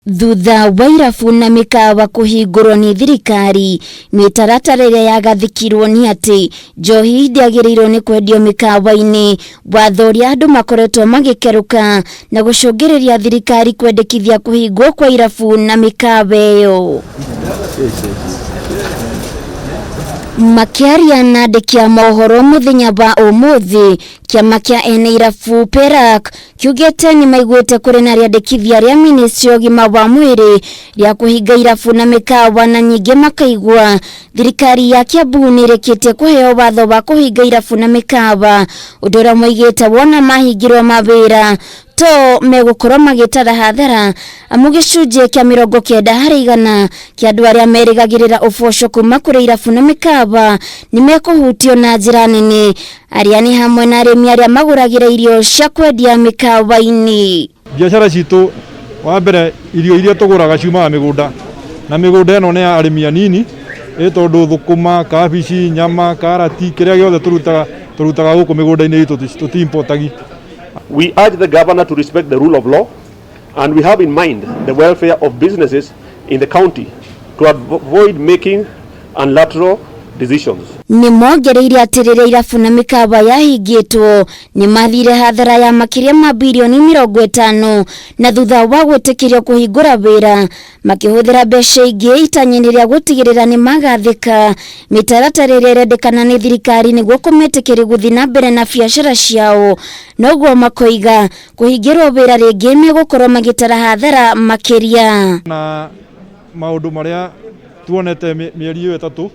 Thutha wa irabu na mĩkawa kũhingũrwo nĩ thirikari, mĩtaratara ĩrĩa yagathĩkirwo nĩ atĩ njohi ndĩagĩrĩirwo nĩ kwendio mĩkawa-inĩ, watho ũrĩa andũ makoretwo magĩkerũka na gũcũngĩrĩria thirikari kwendekithia kũhingwo kwa irabu na mĩkawa ĩyo. Makĩaria na andĩki a mohoro mũthenya wa ũmũthĩ, kĩama kĩa ene irabu PERAK kiugĩte nĩ maiguĩte kũrĩ na rĩandĩkithia rĩa ministry ya ũgima wa mwĩrĩ rĩa kũhinga irabu na mĩkawa, na nyingĩ makaigua thirikari ya Kiambu nĩ ĩrĩkĩtie kũheo watho wa kũhinga irabu na mĩkawa, ũndũ ũrĩa moigĩte wona mahingirwo mawĩra to megũkorwo magĩtara hathara, amu gĩcunjĩ kĩa 90% kĩa andũ arĩa merĩgagĩrĩra ũboco kuma kũrĩ irabu na mĩkawa nĩ mekũhutio na njĩra nene, arĩa nĩ hamwe na arĩmi arĩa magũragĩra irio cia kwendia mĩkawa-inĩ. Biacara citũ, wa mbere, irio iria tũgũraga ciumaga mĩgũnda, na mĩgũnda ĩno nĩ ya arĩmi anini, ĩ tondũ thũkũma, kabici, nyama, karati, kĩrĩa gĩothe tũrutaga, tũrutaga gũkũ mĩgũnda-inĩ itũ, tũti-importagi. We urge the governor to respect the rule of law, and we have in mind the welfare of businesses in the county to avoid making unilateral decisions. Nĩ mongereire atĩ rĩrĩa irabu na mĩkawa yahingĩtwo nĩ mathire hathara ya makĩria ma birioni 50, na thutha wa gwĩtĩkĩrio kũhingũra wĩra makĩhũthĩra mbeca ingĩ itanya-inĩ rĩa gũtigĩrĩra nĩ magathĩka mĩtaratara ĩrĩa ĩrendekana nĩ thirikari nĩguo kũmetĩkĩria gũthiĩ na mbere na biacara ciao. Noguo makoiga kũhingĩrwo wĩra rĩngĩ megũkorwo magĩtara hathara makĩria. Na maũndũ marĩa tuonete mĩeri ĩyo 3,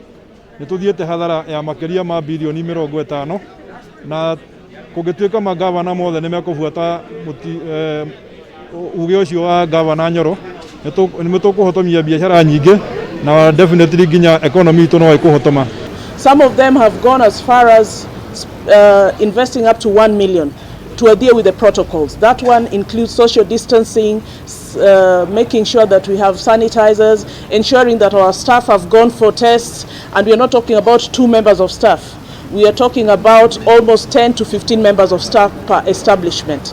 nĩ tũthiĩte hathara ya makĩria ma birioni 50, na kũngĩtuĩka magavana mothe nĩ mekũbuata uge ũcio wa Gavana Nyoro, nĩ tũkũhotomia biacara nyingĩ, na definitely nginya economy itũ no ĩkũhotoma. Some of them have gone as far as investing up to 1 million to adhere with the protocols. That one includes social distancing, making sure that we have sanitizers, ensuring that our staff have gone for tests, and we are not talking about 2 members of staff. We are talking about almost 10 to 15 members of staff per establishment.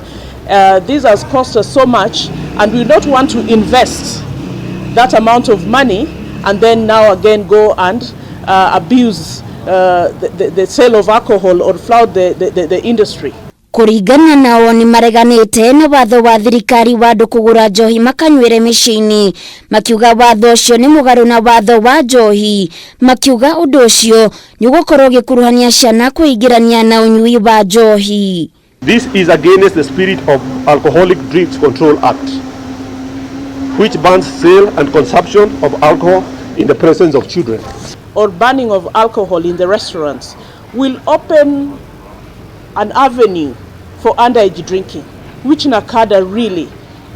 This has cost us so much, and we do not want to invest that amount of money and then now again go and abuse the sale of alcohol or flout the industry. Kũringana nao, nĩ mareganĩte na watho wa thirikari wa andũ kũgũra njohi makanyuĩre mĩciĩ-inĩ, makiuga watho ũcio nĩ mũgarũ na watho wa njohi, makiuga ũndũ ũcio nĩ ũgũkorwo ũgĩkuruhania ciana kwĩingĩrania na ũnyui wa njohi. This is against the spirit of Alcoholic Drinks Control Act, which bans sale and consumption of alcohol in the presence of children. Or banning of alcohol in the restaurants will open an avenue for underage drinking, which NACADA really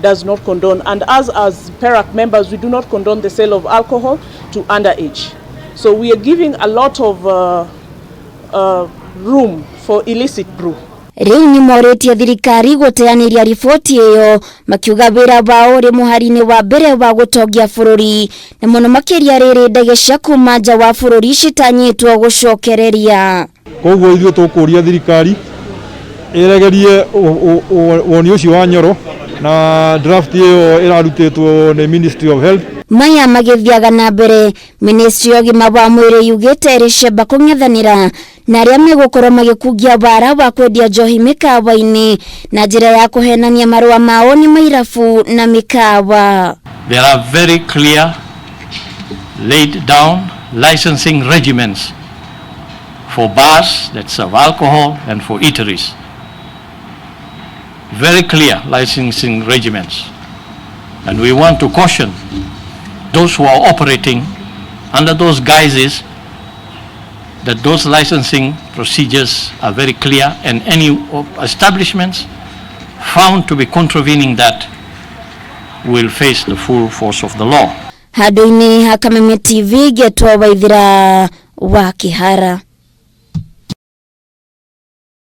does not condone. And as PERAC members, we do not condone the sale of alcohol to underage. So we are giving a lot of room for illicit brew. Rĩu nĩ morĩtie thirikari gũteanĩria riboti ĩyo, makiuga wĩra wao ũrĩ mũhari-inĩ wa mbere wa gũtongia bũrũri, na mũno makĩria rĩrĩ ndege cia kuma nja wa bũrũri citanyĩtwo gũcokereria. Koguo ithuĩ tũkũria thirikari ĩregerie woni ũcio wa Nyoro na draft ĩyo ĩrarutĩtwo nĩ Ministry of Health. Maya magĩthiaga na mbere, ministry ya ũgima wa mwĩrĩ yugĩte ĩrĩ cemba kũng'ethanĩra na arĩa megũkorwo magĩkungia wara wa kwendia njohi mĩkawa-inĩ na njĩra ya kũhenania marũa mao nĩ mairabu na mĩkawa. There are very clear laid down licensing regimens for bars that serve alcohol and for eateries. Very clear licensing regimens. And we want to caution those who are operating under those guises that those licensing procedures are very clear, and any establishments found to be contravening that will face the full force of the law. Handũ-inĩ ha Kameme TV, ngetwo Waithira wa Kĩhara.